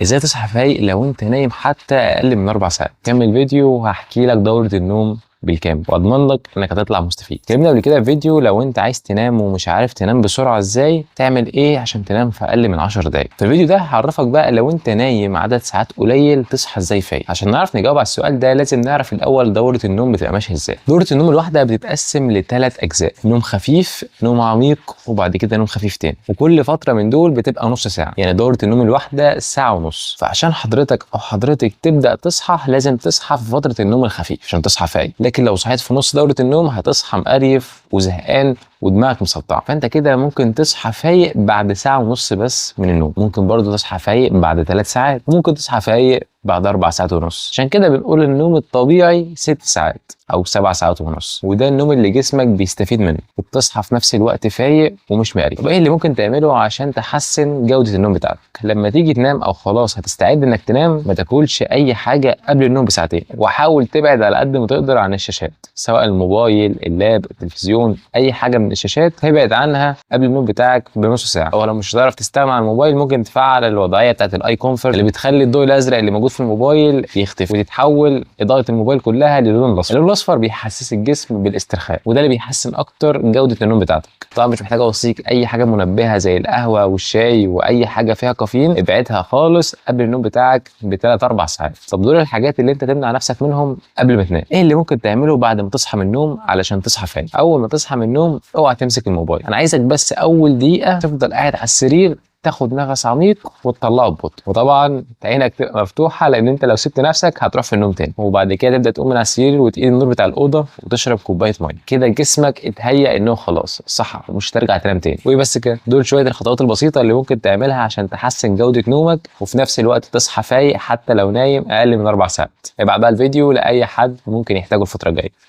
ازاي تصحى فايق لو انت نايم حتى اقل من 4 ساعات؟ كمل فيديو وهحكي لك دورة النوم بالكامل واضمن لك انك هتطلع مستفيد. اتكلمنا قبل كده في فيديو لو انت عايز تنام ومش عارف تنام بسرعة ازاي تعمل ايه عشان تنام في اقل من 10 دقايق. في الفيديو ده هعرفك بقى لو انت نايم عدد ساعات قليل تصحى ازاي فايق. عشان نعرف نجاوب على السؤال ده لازم نعرف الاول دوره النوم بتبقى ماشية ازاي. دوره النوم الواحدة بتتقسم لثلاث اجزاء: نوم خفيف، نوم عميق، وبعد كده نوم خفيف تاني. وكل فترة من دول بتبقى نص ساعه، يعني دوره النوم الواحدة ساعة ونص. فعشان حضرتك او حضرتك تبدا تصحى لازم تصحى في فترة النوم الخفيف عشان تصحى فايق. لكن لو صحيت في نص دورة النوم هتصحى مقريف وزهقان ودماغك مصدعه. فانت كده ممكن تصحى فايق بعد ساعة ونص بس من النوم، ممكن برضو تصحى فايق بعد 3 ساعات، وممكن تصحى فايق بعد 4 ساعات ونص. عشان كده بنقول النوم الطبيعي 6 ساعات او 7 ساعات ونص، وده النوم اللي جسمك بيستفيد منه وبتصحى في نفس الوقت فايق ومش مقريف. طب ايه اللي ممكن تعمله عشان تحسن جودة النوم بتاعتك؟ لما تيجي تنام او خلاص هتستعد انك تنام ما تاكلش اي حاجة قبل النوم بساعتين، وحاول تبعد على قد ما تقدر عن الشاشات، سواء الموبايل، ال lap، التلفزيون، اي حاجة من الشاشات ابعد عنها قبل النوم بتاعك بنص ساعة. او لو مش هتعرف تستغنى عن الموبايل ممكن تفعل الوضعية بتاعت ال eye comfort اللي بتخلي الضوء الازرق اللي موجود في الموبايل يختفي وتتحول اضاءة الموبايل كلها للون الاصفر. اللون الاصفر بيحسس الجسم بالاسترخاء، وده اللي بيحسن اكتر جودة النوم بتاعتك. طبعا مش محتاج اوصيك اي حاجة منبهه زي القهوة والشاي واي حاجة فيها كافيين ابعدها خالص قبل النوم بتاعك بثلاث 4 ساعات. طب دول الحاجات اللي انت تمنع نفسك منهم قبل ما تنام. ايه اللي ممكن تعمله بعد ما تصحى من النوم علشان تصحى فايق؟ اول ما تصحى من النوم اوعى تمسك الموبايل. انا عايزك بس اول دقيقة تفضل قاعد على السرير، تاخد نفس عميق وتطلعه ببطء، وطبعا عينك تبقى مفتوحة لان انت لو سبت نفسك هتروح في النوم تاني. وبعد كده تبدا تقوم من على السرير وتقيد النور بتاع الاوضة وتشرب كوباية مية. كده جسمك اتهيأ انه خلاص صحى ومش ترجع تنام تاني. وبس كده، دول شوية الخطوات البسيطة اللي ممكن تعملها عشان تحسن جوده نومك وفي نفس الوقت تصحى فايق حتى لو نايم اقل من 4 ساعات. ابعت بقى الفيديو لاي حد ممكن يحتاجه الفترة الجاية.